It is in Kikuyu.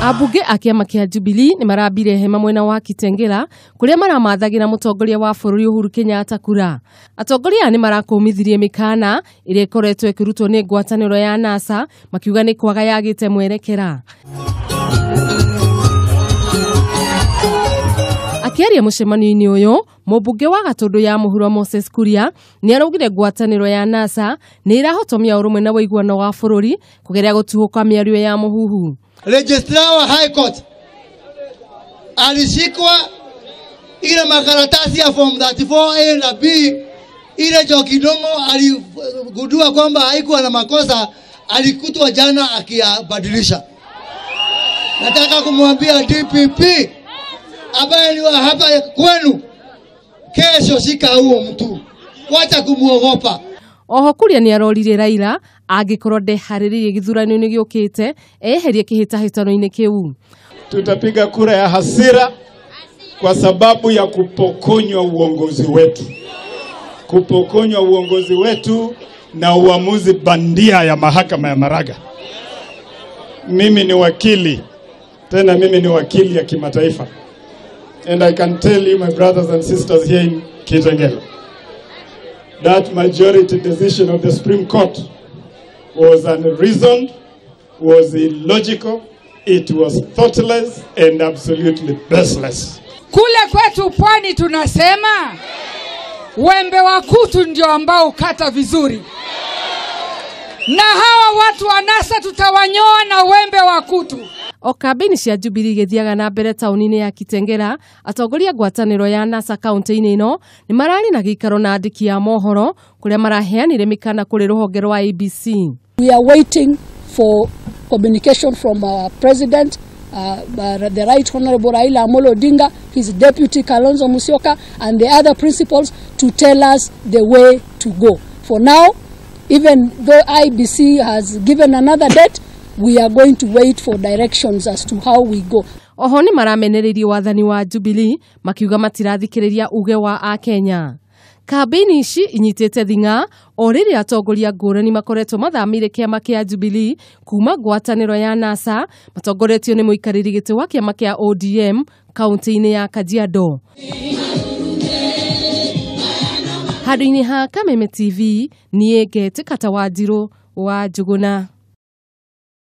Ambunge a kĩama kĩa Jubilee nĩ marambire hema mwena wa Kitengela kũrĩa maramathagira mũtongoria wa bũrũri Uhuru Kenyatta kura. Atongoria aya nĩ marakũmithirie mĩkana ĩrĩa ĩkoretwo ĩkĩrutwo nĩ ngwatanĩro ya NASA makiuga nĩ kwaga yagĩte mwerekera. Akĩaria mũcemanio-inĩ ũyũ, mũmbunge wa Gatũndũ ya Mũhuro Moses Kuria nĩ araugire ngwatanĩro ya NASA nĩ ĩrahotomia ũrũmwe na ũiguano wa bũrũri kũgeria gũtuhũka mĩario ya mũhuhu. Registrar wa High Court alishikwa ile makaratasi ya form 34A na B, ile Njoki Ndung'u aligundua kwamba haikuwa na makosa, alikutwa jana akiyabadilisha. Nataka kumwambia DPP ambaye ni wa hapa kwenu, kesho shika huo mtu, wacha kumuogopa. Oho Kuria nĩ aroririe Raila angĩkorwo ndeharĩrĩirie gĩthurano-inĩ gĩũkĩte eherie kĩhĩtahĩtano-inĩ kĩu. Tutapiga kura ya hasira kwa sababu ya kupokonywa uongozi wetu. Kupokonywa uongozi wetu na uamuzi bandia ya mahakama ya Maraga. Mimi ni wakili, tena mimi ni wakili ya kimataifa. And I can tell you, my brothers and sisters here in Kitengela, that majority decision of the Supreme Court was unreasoned, was illogical, it was thoughtless and absolutely baseless. Kule kwetu pwani tunasema wembe wa kutu ndio ambao ukata vizuri. Na hawa watu wa NASA tutawanyoa na wembe wa kutu. O kambĩini cia Jubilee igĩthiaga na mbere taũni-inĩ ya Kitengela, atongoria ngwatanĩro ya NASA kaunti-inĩ ĩno nĩ mararĩ na gĩikaro na andĩki a mohoro kũrĩa maraheanire mĩkana kũrĩ rũhonge rwa ABC. We are waiting for communication from our president, the Right Honorable Raila Amolo Odinga, his deputy Kalonzo Musyoka, and the other principals to tell us the way to go. For now, even though IBC has given another date, we are going to wait for directions as to how we go. Oho nĩ maramenereirie wathani wa Jubilee makiuga matirathikĩrĩria uge wa Akenya. Kambĩini ici inyitĩte thing'a o rĩrĩa atongoria ngũrani makoretwo mathamĩire kĩama kĩa Jubilee kuma ngwatanĩro ya NASA matongoretio nĩ mũikarĩri gĩtĩ wa kĩama kĩa ODM kaunti-inĩ ya Kajiado. Handũ-inĩ ha Kameme TV niĩ Ngetĩka ta Wanjirũ wa Njũgũna.